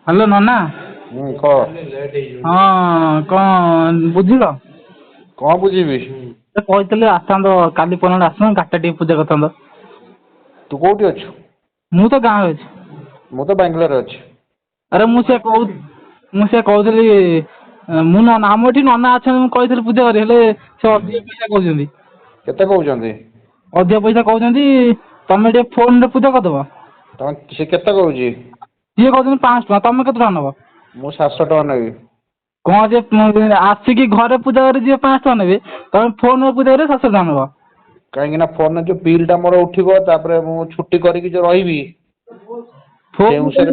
Hello ନନା। ହୁଁ, କହ। ହଁ, କଣ ବୁଝିଲ? କଣ ବୁଝିବି? ସେ କହିଥିଲେ ଆସିଥାନ୍ତ କାଲି ପରଦିନ ଆସିଥାନ୍ତ, ଗାଡ଼ିଟା ଟିକେ ପୂଜା କରିଥାନ୍ତ। ତୁ କୋଉଠି ଅଛୁ? ମୁଁ ତ ଗାଁରେ ଅଛି। ମୁଁ ତ ବାଙ୍ଗାଲୋରରେ ଅଛି। ଆରେ ମୁଁ ସେୟା କହୁଥିଲି, ମୁଁ ନନା ଆମ ଏଠି ନନା ଅଛନ୍ତି, ମୁଁ କହିଥିଲି ପୂଜା କରି, ହେଲେ ସେ ଅଧିକ ପଇସା କହୁଛନ୍ତି। କେତେ କହୁଛନ୍ତି? ଅଧିକ ପଇସା କହୁଛନ୍ତି। ତମେ ଟିକେ ଫୋନରେ ପୂଜା କରିଦବ। ତମେ ସେ କେତେ କହୁଛି? ସିଏ କହୁଛନ୍ତି 500 ଟଙ୍କା। ତମେ କେତେ ଟଙ୍କା ନେବ? ମୁଁ 700 ଟଙ୍କା ନେବି। କଣ ଯେ ଆସିକି ଘରେ ପୂଜା କରି ଯିଏ 500 ଟଙ୍କା ନେବେ, ତମେ ଫୋନରେ ପୂଜା କରିବ 700 ଟଙ୍କା ନେବ? କାହିଁକି ନା ଫୋନରେ ଯୋଉ ବିଲ୍ଟା ମୋର ଉଠିବ, ତାପରେ ମୁଁ ଛୁଟି କରିକି ଯୋଉ ରହିବି, ସେଇ ଅନୁସାରେ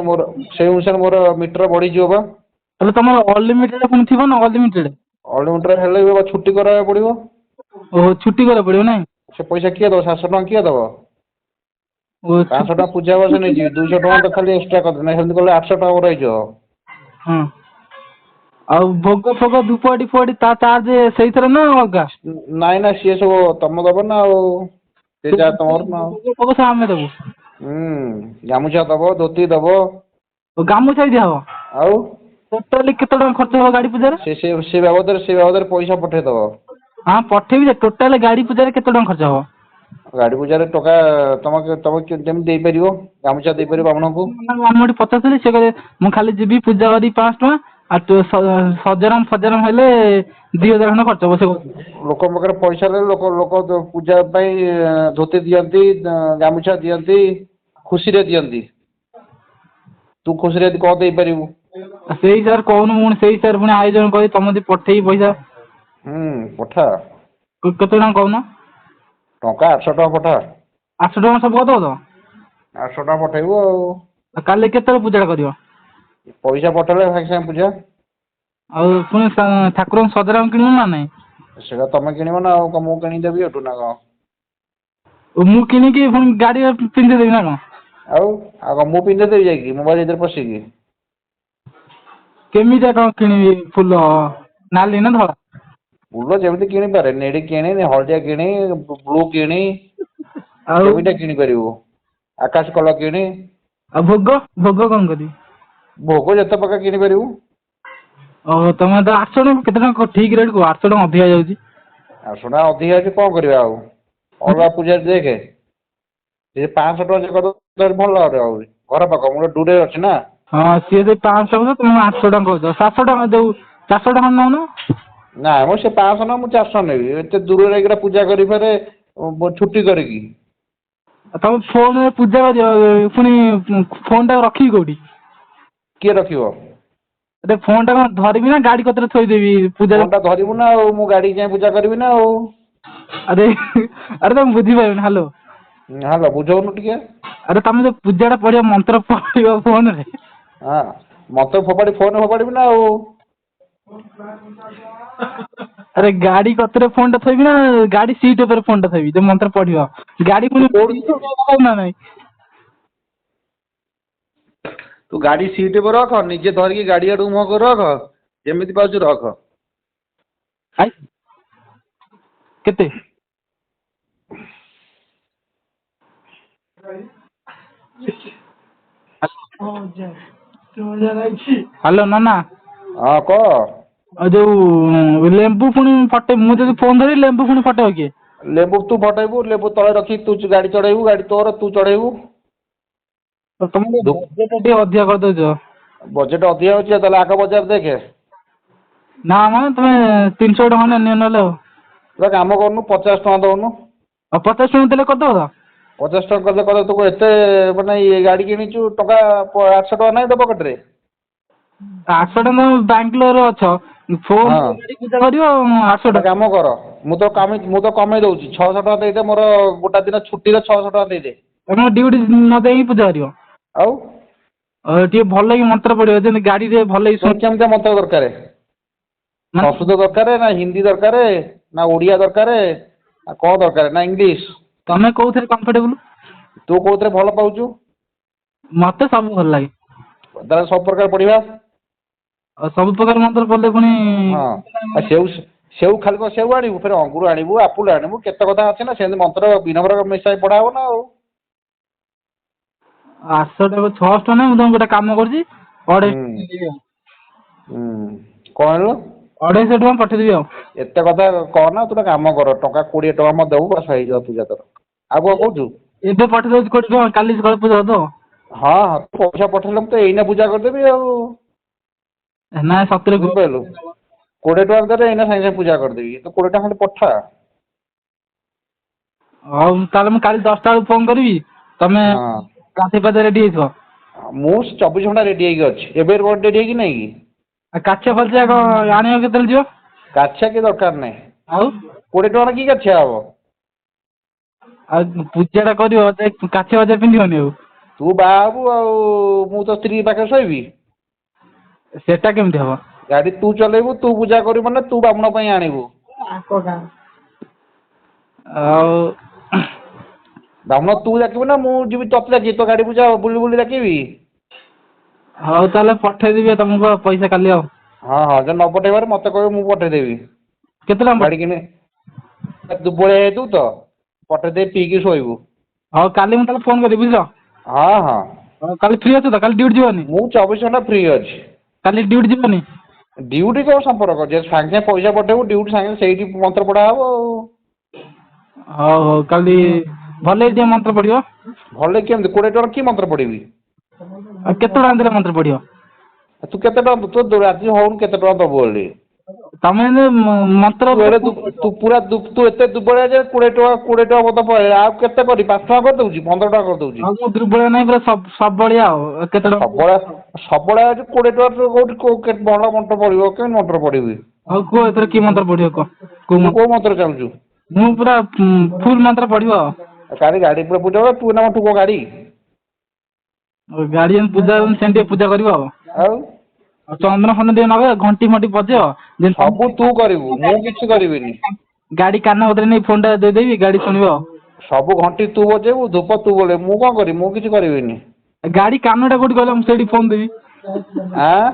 ମୋର ସେଇ ଅନୁସାରେ ମୋର ମିଟର ବଢିଯିବ ବା। ହେଲେ ତମର ଅନଲିମିଟେଡ୍ ପୁଣି ଥିବ ନା? ଅନଲିମିଟେଡ୍। ଅନଲିମିଟେଡ୍ ହେଲେ ବି ଛୁଟି କରିବାକୁ ପଡ଼ିବ। ଓହୋ, ଛୁଟି କରିବାକୁ ପଡ଼ିବ ନାଇଁ? ସେ ପଇସା କିଏ ଦେବ? 700 ଟଙ୍କା କିଏ ଦେବ? 500 ଟଙ୍କା ପୂଜା ବାସ ନେଇଯିବି, 200 ଟଙ୍କା ତ ଖାଲି ଏକ୍ସଟ୍ରା କରିଦେବି। ସେମିତି କଲେ 800 ଟଙ୍କା ମୋର ହେଇଯିବ। ହଁ, ଆଉ ଭୋଗ ଫୋଗ ଧୂପକାଠି ଫୁଆଠି ତା ଚାର୍ଜ ସେଇଥିରେ ନା ଅଲଗା? ନାଇଁ ନା, ସିଏ ସବୁ ତମେ ଦବ ନା, ଆଉ ସେ ଯାହା ତମର ନା। ଭୋଗ ଫୋଗ ସବୁ ଆମେ ଦେବୁ? ହୁଁ, ଗାମୁଛା ଦବ, ଧୋତି ଦବ। ଗାମୁଛା ବି ଦିଆହବ? ଆଉ ଟୋଟାଲି କେତେ ଟଙ୍କା ଖର୍ଚ୍ଚ ହବ ଗାଡ଼ି ପୂଜାରେ? ସେ ବାବଦରେ ପଇସା ପଠେଇଦବ। ହଁ, ପଠେଇବି ଯେ ଟୋଟାଲି ଗାଡ଼ି ପୂଜାରେ କେତେ ଟଙ୍କା ଖର୍ଚ୍ଚ ହବ? ଗାଡ଼ି ପୂଜାରେ ଟଙ୍କା ତମେ ତମେ ଯେମିତି ଦେଇପାରିବ, ଗାମୁଛା ଦେଇପାରିବ ବ୍ରାହ୍ମଣକୁ। ଆମ ଏଠି ପଚାରୁଥିଲି, ସେ କହିଲେ ମୁଁ ଖାଲି ଯିବି ପୂଜା କରିବି 500 ଟଙ୍କା, ଆଉ ସଜାରାମ ଫଜାରାମ ହେଲେ 2000 ଖଣ୍ଡେ ଖର୍ଚ୍ଚ ହବ ସେ କହୁଥିଲେ। ଲୋକଙ୍କ ପାଖରେ ପଇସା ହେଲେ ଲୋକ ଲୋକ ପୂଜା ପାଇଁ ଧୋତି ଦିଅନ୍ତି, ଗାମୁଛା ଦିଅନ୍ତି, ଖୁସିରେ ଦିଅନ୍ତି। ତୁ ଖୁସିରେ ଯଦି କଣ ଦେଇପାରିବୁ? ସେଇ ହିସାବରେ କହୁନୁ, ମୁଁ ସେଇ ହିସାବରେ ପୁଣି ଆୟୋଜନ କରି ତମ କତିକି ପଠେଇବି ପଇସା। ହୁଁ, ପଠା। କେତେ ଟଙ୍କା କହୁନ? ଟଙ୍କା 800 ଟଙ୍କା ପଠା। 800 ଟଙ୍କା ସବୁ କରିଦେବ ତ? 800 ଟଙ୍କା ପଠେଇବୁ। ଆଉ କାଲି କେତେବେଳେ ପୂଜାଟା କରିବ? ପଇସା ପଠେଇଲେ ସାଙ୍ଗେ ସାଙ୍ଗେ ପୂଜା। ଆଉ ପୁଣି ଠାକୁରଙ୍କ ସଜରାମ କିଣିବ ନା ନାଇଁ? ସେଇଟା ତମେ କିଣିବ ନା, ଆଉ କଣ ମୁଁ କିଣିଦେବି ଏଠୁ ନା କଣ? ମୁଁ କିଣିକି ପୁଣି ଗାଡ଼ିରେ ପିନ୍ଧେଇଦେବି ନା କଣ? ଆଉ ଆଉ କଣ ମୁଁ ପିନ୍ଧେଇଦେବି ଯାଇକି ମୋବାଇଲ ଭିତରେ ପଶିକି? କେମିତିଆ କଣ କିଣିବି ଫୁଲ, ନାଲି ନା ଧଳା? ଫୁଲ ଯେମିତି କିଣିପାରେ, ନେଳି କିଣି, ହଳଦିଆ କିଣି, ବ୍ଲୁ କିଣି, ଆଉ କେମିତିଆ କିଣିପାରିବୁ, ଆକାଶ କଲର କିଣି। ଆଉ ଭୋଗ ଭୋଗ କଣ କରିବି? ଭୋଗ ଯେତେ ପ୍ରକାର କିଣିପାରିବୁ। ଓହୋ, ତମେ ତ 800 ଟଙ୍କା କେତେ ଟଙ୍କା ଠିକ୍ ରେଟ୍ କୁହ, 800 ଟଙ୍କା ଅଧିକା ଯାଉଛି। 800 ଟଙ୍କା ଅଧିକା ଅଛି, କଣ କରିବା ଆଉ? ଅଲଗା ପୂଜାରେ ଦେଖେ, ସେ 500 ଟଙ୍କା ଯେ କରିଦେବ ଭଲ ଆହୁରି। ଘର ପାଖ, ମୁଁ ଦୂରରେ ଅଛି ନା। ହଁ, ସିଏ ଯଦି 500 କହୁଛ, ତମେ 800 ଟଙ୍କା କହୁଛ। 700 ଟଙ୍କା ଯୋଉ 400 ଟଙ୍କା ନଉନ। ନା ମ, ସେ 500 ନା, ମୁଁ 400 ନେବି। ଏତେ ଦୂରରେ ଯାଇକିନା ପୂଜା କରି ଫେରେ ଛୁଟି କରିକି। ତମେ ଫୋନରେ ପୂଜା କରିବ, ପୁଣି ଫୋନଟା ରଖିବି କୋଉଠି? କିଏ ରଖିବ? ଆରେ ଫୋନଟା କଣ ଧରିବି ନା ଗାଡ଼ି କତିରେ ଥୋଇଦେବି ପୂଜା? ଫୋନଟା ଧରିବୁ ନା ଆଉ, ମୁଁ ଗାଡ଼ି ଯାଇ ପୂଜା କରିବି ନା ଆଉ। ଆରେ ଆରେ, ତମେ ବୁଝିପାରିବନି। ହ୍ୟାଲୋ। ହ୍ୟାଲୋ, ବୁଝଉନୁ ଟିକେ। ଆରେ ତମେ ଯୋଉ ପୂଜାଟା ପଢିବ, ମନ୍ତ୍ର ପଢିବ ଫୋନରେ? ହଁ, ମନ୍ତ୍ର ଫୋପାଡ଼ି ଫୋନରେ ଫୋପାଡ଼ିବି ନା ଆଉ। ଆରେ ଗାଡ଼ି କତିରେ ଫୋନଟା ଥୋଇବି ନା ଗାଡ଼ି ସିଟ୍ ଉପରେ ଫୋନଟା ଥୋଇବି ଯୋଉ ମନ୍ତ୍ର ପଢିବ? ଗାଡ଼ି ପୁଣି ନା ନାଇଁ? ତୁ ଗାଡ଼ି ସିଟ୍ ଉପରେ ରଖ, ନିଜେ ଧରିକି ଗାଡ଼ି ଆଡ଼କୁ ମୁହଁ କରି ରଖ, ଯେମିତି ପାରୁଛୁ ରଖ। କେତେ? ହ୍ୟାଲୋ ନନା। ହଁ, କହ। ଆଉ ଯୋଉ ଲେମ୍ବୁ ପୁଣି ଫଟେଇ, ମୁଁ ଯଦି ଫୋନ୍ ଧରିବି ଲେମ୍ବୁ ପୁଣି ଫଟେଇବ କିଏ? ଲେମ୍ବୁ ତୁ ଫଟେଇବୁ। ଲେମ୍ବୁ ତଳେ ରଖି ତୁ ଗାଡ଼ି ଚଢ଼େଇବୁ, ଗାଡ଼ି ତୋର, ତୁ ଚଢ଼େଇବୁ। ତମେ ବଜେଟ୍ ଟିକେ ଅଧିକା କରିଦେଉଛ। ବଜେଟ୍ ଅଧିକା ଅଛି, ତାହେଲେ ଆଗ ବଜାର ଦେଖେ। ନା ମ, ତମେ 300 ଟଙ୍କା ନିଅ ନହେଲେ। ଆଉ ଗୋଟେ କାମ କରୁନୁ, 50 ଟଙ୍କା ଦଉନୁ। ଆଉ 50 ଟଙ୍କା ଦେଲେ କରିଦେବ ତ? 50 ଟଙ୍କା କଲେ କରିଦେବ। ତୁ ଏତେ ମାନେ ଇଏ ଗାଡ଼ି କିଣିଛୁ, ଟଙ୍କା 800 ଟଙ୍କା ନାହିଁ ତୋ ପକେଟରେ? 800 ଟଙ୍କା, ତମେ ବାଙ୍ଗାଲୋରରେ ଅଛ, ଫୋନ୍ ଗାଡ଼ି ପୂଜା କରିବ 800 ଗୋଟେ ଟଙ୍କା? କାମ କର, ମୁଁ ତ କମେଇ ଦେଉଛି, 600 ଟଙ୍କା ଦେଇଦେ। ମୋର ଗୋଟା ଦିନ ଛୁଟିର 600 ଟଙ୍କା ଦେଇଦେ। ତମେ ଡ୍ୟୁଟି ନ ଯାଇକି ପୂଜା କରିବ? ଆଉ ଟିକେ ଭଲ କି ମନ୍ତ୍ର ପଢିବ, ଯେମିତି ଗାଡ଼ିରେ ଭଲ କି। କେମିତିଆ ମନ୍ତ୍ର ଦରକାର? ସଂସ୍କୃତ ଦରକାର ନା ହିନ୍ଦୀ ଦରକାର ନା ଓଡ଼ିଆ ଦରକାର ନା କଣ ଦରକାର, ନା ଇଂଲିଶ? ତମେ କୋଉଥିରେ କମ୍ଫର୍ଟେବୁଲ? ତୁ କୋଉଥିରେ ଭଲ ପାଉଛୁ? ମତେ ସବୁ ଭଲ ଲାଗେ। ତାହେଲେ ସବୁ ପ୍ରକାର ପଢିବା। ଆଉ ସବୁ ପ୍ରକାର ମନ୍ତ୍ର ପଢିଲେ ପୁଣି? ହଁ, ଆଉ ସେଉ ସେଉ ଖାଲି କଣ ସେଉ ଆଣିବୁ? ଫେରେ ଅଙ୍ଗୁର ଆଣିବୁ, ଆପୁଲ ଆଣିବୁ, କେତେ କଥା ଅଛି ନା। ସେମିତି ମନ୍ତ୍ର ବିଭିନ୍ନ ପ୍ରକାର ମିଶାଇ ପଢା ହବ ନା ଆଉ। ଆଠଶହ ଟଙ୍କା, 600 ଟଙ୍କା ନାଇଁ, ମୁଁ ତମକୁ ଗୋଟେ କାମ କରୁଛି, 250 ହୁଁ ଆଉ ହୁଁ କଣ ହେଲା? 250 ଟଙ୍କା ପଠେଇଦେବି ଆଉ। ଏତେ କଥା କହନା, ତୁ ଗୋଟେ କାମ କର, ଟଙ୍କା 20 ଟଙ୍କା ମୋତେ ଦେବୁ, ବାସ୍ ହେଇଯିବ ପୂଜା ତୋର। ଆଉ କଣ କହୁଛୁ? ଏବେ ପଠେଇ ଦଉଛି 20 ଟଙ୍କା, କାଲି ସକାଳେ ପୂଜା କରିଦବ। ହଁ ହଁ, ତୁ ପଇସା ପଠେଇଲେ ମୁଁ ତ ଏଇନା ପୂଜା କରିଦେବି ଆଉ। ନା, ସତରେ। ବୁଝିପାରିଲୁ? 20 ଟଙ୍କା ଭିତରେ ଏଇନା ସାଙ୍ଗେ ସାଙ୍ଗେ ପୂଜା କରିଦେବି, ତୁ 20 ଟଙ୍କା ଖାଲି ପଠା। ହଉ ତାହେଲେ, ମୁଁ କାଲି 10ଟା ବେଳକୁ ଫୋନ୍ କରିବି, ତମେ ଗାଧେଇ ପାଧେଇ ରେଡି ହେଇଥିବ। ମୁଁ 24 ଘଣ୍ଟା ରେଡି ହେଇକି ଅଛି। ଏବେ ରେଡି ହେଇକି ନାଇଁ କି? ଆଉ କାଛିଆ ଫାଛିଆ କଣ ଆଣିବ? କେତେବେଳେ ଯିବ? କାଛିଆ କି ଦରକାର ନାହିଁ। ଆଉ? 20 ଟଙ୍କାର କି କାଛିଆ ହବ? ଆଉ ପୂଜାଟା କରିବ, କାଛିଆ ଫାଛିଆ ପିନ୍ଧିବନି ଆଉ? ତୁ ବାହା ହବୁ ଆଉ ମୁଁ ତୋ ସ୍ତ୍ରୀ ପାଖରେ ଶୋଇବି? ସେଟା କେମିତି ହବ? ଗାଡି ତୁ ଚଲେଇବୁ, ତୁ ପୂଜା କରିବୁ, ମାନେ ତୁ ବାମୁଣ ପାଇଁ ଆଣିବୁ। ଆଉ ବାମୁଣ ତୁ ଡାକିବୁ ନା ମୁଁ ଯିବି ତତେ ଡାକିବି? ତୋ ଗାଡି ପୂଜା ବୁଲି ବୁଲି ଡାକିବି? ହଉ ତାହେଲେ, ପଠେଇଦେବି ତମକୁ ପଇସା କାଲି ଆଉ। ହଁ ହଁ, ଯଦି ନ ପଠେଇ ପାରେ ମତେ କହିବୁ, ମୁଁ ପଠେଇଦେବି। କେତେ ଟଙ୍କା? ଗାଡି କିଣି ଦୁର୍ବଳିଆ ହେଇଯାଇଥିବୁ ତ, ପଠେଇଦେବି, ପିଇକି ଶୋଇବୁ। ହଉ, କାଲି ମୁଁ ତାହେଲେ ଫୋନ୍ କରିବି, ବୁଝିଲ? ହଁ ହଁ। ହଉ, କାଲି ଫ୍ରି ଅଛ ତ? କାଲି ଡ୍ୟୁଟି ଯିବନି? ମୁଁ 24 ଘଣ୍ଟା ଫ୍ରି ଅଛି। କାଲି ଡ୍ୟୁଟି ଯିବନି? ଡ୍ୟୁଟି କଣ ସମ୍ପର୍କ? ଯେ ସାଙ୍ଗେ ସାଙ୍ଗେ ପଇସା ପଠେଇବୁ, ଡ୍ୟୁଟି ସାଙ୍ଗେ ସେଇଠି ମନ୍ତ୍ର ପଢା ହବ ଆଉ। ହଉ ହଉ, କାଲି ଭଲ ଟିକେ ମନ୍ତ୍ର ପଢିବ। ଭଲ କେମିତି? 20 ଟଙ୍କା କି ମନ୍ତ୍ର ପଢିବି? ଆଉ କେତେ ଟଙ୍କା ଦେଲେ ମନ୍ତ୍ର ପଢିବ? ତୁ କେତେ ଟଙ୍କା, ତୁ ରାଜି ହଉନୁ କେତେ ଟଙ୍କା ଦବୁ ବୋଲି? ତମେ ମନ୍ତ୍ର ତୁ ଏଡ଼େ ତୁ ପୁରା ତୁ ଏତେ ଦୁର୍ବଳିଆ ଯେ 20 ଟଙ୍କା, 20 ଟଙ୍କା ମତେ ପଳେଇଲା, ଆଉ କେତେ କରିବି? 5 ଟଙ୍କା କରିଦଉଛି, 15 ଟଙ୍କା କରିଦଉଛି। ଆଉ ମୁଁ ଦୁର୍ବଳିଆ ନାହିଁ, ପୁରା ସବଳିଆ। ଆଉ କେତେ ଟଙ୍କା? ସବଳିଆ, ସବଳିଆ ଅଛି। 20 ଟଙ୍କା କୋଉଠି ଭଲ ମନ୍ତ୍ର ପଢିବ? କେମିତି ମନ୍ତ୍ର ପଢିବି? ହଉ କୁହ, ଏଥର କି ମନ୍ତ୍ର ପଢିବ କୁହ, କୋଉ ତୁ ମନ୍ତ୍ର? କୋଉ ମନ୍ତ୍ର ଚାହୁଁଛୁ? ମୁଁ ପୁରା ଫୁଲ୍ ମନ୍ତ୍ର ପଢିବ ଆଉ। କାଲି ଗାଡି ପୁରା ପୂଜା ହବ, ତୁ ନା ଠୁକ ଗାଡି। ଗାଡି ଯେମିତି ପୂଜା ସେମିତି ଟିକେ ପୂଜା କରିବ ଆଉ। ଆଉ ଆଉ ଚନ୍ଦନ ଫନ୍ଦନ ଟିକେ ନଗେଇବ, ଘଣ୍ଟି ଫଣ୍ଟି ବଜେଇବ ଯେମିତି। ସବୁ ତୁ କରିବୁ, ମୁଁ କିଛି କରିବିନି। ଗାଡି କାନ କତିରେ ନେଇ ଫୋନଟା ଦେଇଦେବି, ଗାଡି ଶୁଣିବ। ସବୁ ଘଣ୍ଟି ତୁ ବଜେଇବୁ, ଧୂପ ତୁ ବୋଲେଇବୁ, ମୁଁ କଣ କରିବି? ମୁଁ କିଛି କରିବିନି। ଗାଡି କାନଟା କୋଉଠି କହିଲ, ମୁଁ ସେଇଠି ଫୋନ ଦେବି। ଆଁ,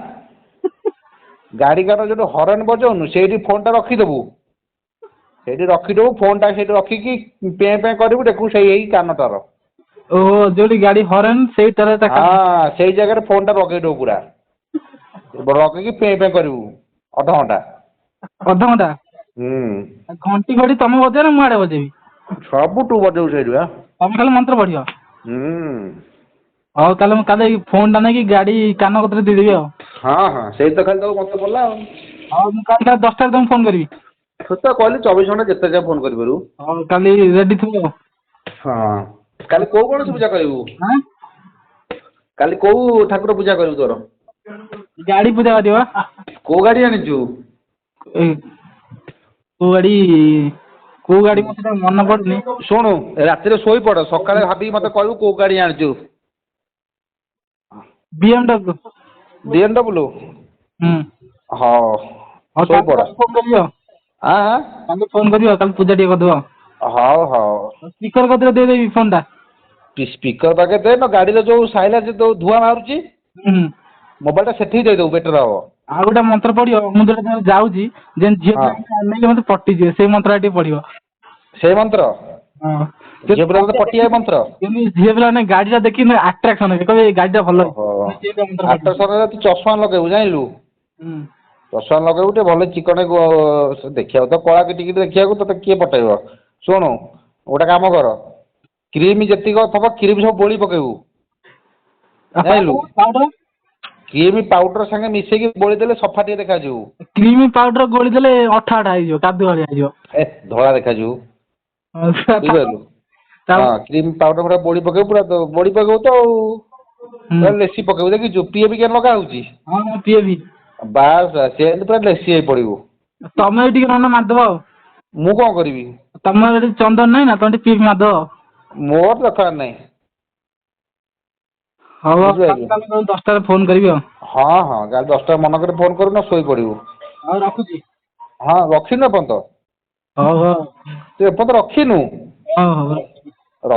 ଗାଡି କାନ ଯୋଉଠି ହରନ୍ ବଜଉନୁ, ସେଇଠି ଫୋନଟା ରଖିଦେବୁ। ସେଇଠି ରଖିଦେବୁ ଫୋନଟା, ସେଇଠି ରଖିକି ପେଁ ପେଁ କରିବୁ, ଦେଖିବୁ ସେଇ ଏଇ କାନଟାର। ଓହୋ, ଯୋଉଠି ଗାଡି ହରନ୍ ସେଇଟାରେ ତା ହଁ, ସେଇ ଜାଗାରେ ଫୋନଟା ଲଗେଇଦେବୁ, ପୁରା ଲଗେଇକି ପେଁ ପେଁ କରିବୁ ଅଧଘଣ୍ଟା। ଅଧଘଣ୍ଟା? ହୁଁ। ଘଣ୍ଟି ଫଣ୍ଟି ତମେ ବଜେଇବ ନା ମୁଁ ଆଡେ ବଜେଇବି? ସବୁ ତୁ ବଜେଇବୁ ସେଇଠି ବା। ତମେ ଖାଲି ମନ୍ତ୍ର ପଢିବ? ହୁଁ। ହଉ ତାହେଲେ, ମୁଁ କାଲି ଫୋନଟା ନେଇକି ଗାଡି କାନ କତିରେ ଦେଇଦେବି ଆଉ। ହଁ ହଁ, ସେଇ ତ ଖାଲି ତୋ ମତେ ପଡିଲା ଆଉ। ହଉ, ମୁଁ କାଲି ତାହେଲେ 10ଟାରେ ତମକୁ ଫୋନ କରିବି। ତୁ ତ କହିଲି 24 ଘଣ୍ଟା ଯେତେ ଯାଏ ଫୋନ କରିପାରିବୁ। ହଉ, କାଲି ରେଡି ଥିବ ଆଉ। ହଁ, କାଲି କୋଉ ଗଣେଶ ପୂଜା କରିବୁ? ଆଁ? କାଲି କୋଉ ଠାକୁର ପୂଜା କରିବୁ ତୋର? ଗାଡି ପୂଜା କରିବ। କୋଉ ଗାଡି ଆଣିଛୁ? ଏ କୋଉ ଗାଡି, କୋଉ ଗାଡି, ମୋ ସେଟା ମନେ ପଡୁନି। ଶୁଣୁ, ରାତିରେ ଶୋଇପଡ, ସକାଳେ ଭାବିକି ମତେ କହିବୁ କୋଉ ଗାଡି ଆଣିଛୁ। BMW. BMW? ହୁଁ। ହଉ। ହଉ। ଶୋଇପଡ। କାଲି ଫୋନ କରିବି ଆଉ। ଆଁ? କାଲି ଫୋନ କରିବି ଆଉ, କାଲି ପୂଜା ଟିକେ କରିଦେବ। ହଉ ହଉ। ସ୍ପିକର କତିରେ ଦେଇଦେବି ଫୋନଟା। ସ୍ପିକର ପାଖରେ ଦେ ନା, ଗାଡିର ଯୋଉ ସାଇଲେନ୍ସ ଯୋଉ ଧୂଆଁ ବାହାରୁଛି, ହୁଁ ମୋବାଇଲଟା ସେଠିକି ଦେଇଦେବୁ, ବେଟର ହବ। ଆଉ ଗୋଟେ ମନ୍ତ୍ର ପଡିବ, ମୁଁ ଯୋଉଟା ଯାଉଛି, ଯେମିତି ଝିଅ ପିଲା ଅନେଇଲେ ମତେ ପଟିଯିବେ, ସେଇ ମନ୍ତ୍ରଟା ଟିକେ ପଡିବ। ସେଇ ମନ୍ତ୍ର? ହଁ। ଝିଅ ପିଲା ମତେ ପଟିଆ ମନ୍ତ୍ର? ଯେମିତି ଝିଅ ପିଲାମାନେ ଗାଡିଟା ଦେଖିକି ଆଟ୍ରାକ୍ସନ ହେବେ, କହିବେ ଏଇ ଗାଡିଟା ଭଲ ହେଇଛି, ସେମିତିଆ ମନ୍ତ୍ର ପଢିବ। ଆଟ୍ରାକ୍ସନ ହେଲେ ତୁ ଚଷମା ଲଗେଇବୁ, ଜାଣିଲୁ? ହୁଁ। ଚଷମା ଲଗେଇବୁ, ଟିକେ ଭଲ ଚିକଣ ଦେଖିବାକୁ ତ କଳା ଟିକେ ଦେଖିବାକୁ, ତତେ କିଏ ପଟେଇବ? ଶୁଣୁ, ଗୋଟେ କାମ କର, କ୍ରିମ୍ ଯେତିକ ଥବ କ୍ରିମ୍ ସବୁ ବୋଳି ପକେଇବୁ, ଜାଣିଲୁ? ପାଉଡର? କ୍ରିମ୍ ପାଉଡର ସାଙ୍ଗେ ମିଶେଇକି ବୋଳି ଦେଲେ ସଫା ଟିକେ ଦେଖାଯିବୁ। କ୍ରିମ୍ ପାଉଡର ଗୋଳି ଦେଲେ ଅଠା ଅଠା ହେଇଯିବ, କାଦୁଅ ଭଳିଆ ହେଇଯିବ। ଏ ଧଳା ଦେଖାଯିବୁ, ବୁଝିପାରିଲୁ? ହଁ, କ୍ରିମ୍ ପାଉଡର ପୁରା ବୋଳି ପକେଇବୁ, ପୁରା ବୋଳି ପକେଇବୁ ତ ଆଉ ପୁରା ଲେସି ପକେଇବୁ। ଦେଖିଛୁ ପିଏବି କେମିତି ଲଗା ହଉଛି? ହଁ ହଁ, ପିଏବି। ବାସ୍ ବାସ୍, ସେମିତି ପୁରା ଲେସି ହେଇ ପଡିବୁ। ତମେ ବି ଟିକେ ନହେଲେ ମାରିଦବ ଆଉ। ମୁଁ କଣ କରିବି? ତମର ଏଠି ଚନ୍ଦନ ନାହିଁ ନା, ତମେ ଟିକେ ପିଏବି ମାରିଦବ। ମୋର ଦରକାର ନାହିଁ। ହଉ। ବୁଝିପାରିଲୁ? କାଲି ତାହେଲେ 10ଟାରେ ଫୋନ କରିବି ଆଉ। ହଁ ହଁ, କାଲି 10ଟା ମନେ କରି ଫୋନ କରିବୁ ନା ଶୋଇପଡ଼ିବୁ। ହଉ, ରଖୁଛି। ହଁ, ରଖିନୁ ଏପର୍ଯ୍ୟନ୍ତ? ହଉ ହଉ। ତୁ ଏପର୍ଯ୍ୟନ୍ତ ରଖିନୁ? ହଉ ହଉ।